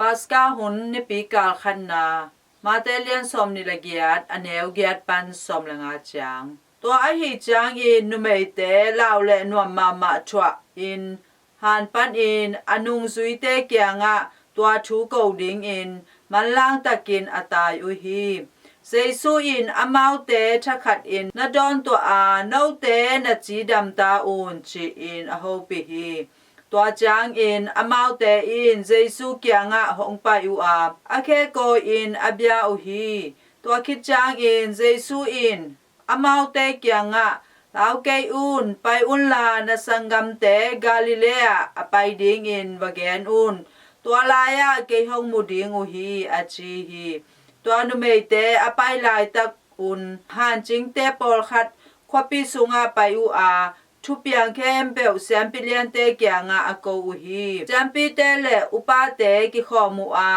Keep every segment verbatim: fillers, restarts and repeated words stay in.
Paska hun nipi kal khatna, Mate lian sawm nih le giat, a neu giat pan sawm le nga ciang. Tua ahi ciangin numeite lau le nuam mahmah thuah in han panin a nungzuite kiangah tua thu ko dingin manlang takin a tai uh hi. Jesu in amaute thakhatin, "Na dawntuah a, note na cidam ta un," ci-in a hopih hi. Tua ciangin amaute in Jesu kiangah hong pai uh a, a khe kawi-in a bia uh hi. Tua khit ciangin Jesu in amaute kiangah, "Lau kei un, pai unla, na sanggamte Galilee ah a pai dingin va gen un. Tua lai-ah kei hong mu ding uh hi," a ci hi. Tua numeite a pai laitak un hancingte pawlkhat khuapi sungah pai uh a, thupiang khempeuh siampi liante kiangah a ko uh hi. Siampite le upate kikhawm uh a,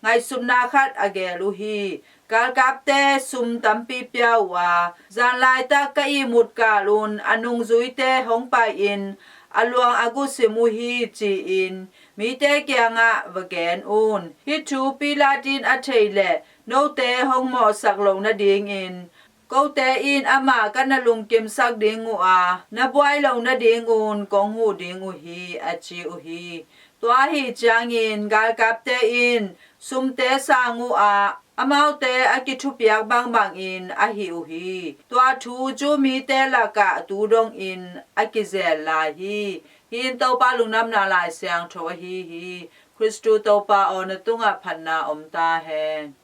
ngaihsutna khat a geel uh hi. "Galkapte sum tampi pia uh a, zan laitak ka ihmut kal un a nungzuite hong pai-in a luang a gusim uh hi," ci-in mite kiangah va gen un. Hih thu Pilat in a theih leh, note hong mawhsak loh nadingin, "Kote in amah ka na lungkimsak ding uh a, na buai loh nadingun kong huh ding uh hi," a ci uh hi. Tua ahi ciangin galkapte in sumte sang uh a, amaute a kithupiak bangbangin a hih uh hi. Tua thu Jew mite lakah tu dongin a kizel lai hi. Hih in Topa Lungdamna Lai Siangtho ahi hi. Khristu Topa aw, na tungah phatna om ta hen.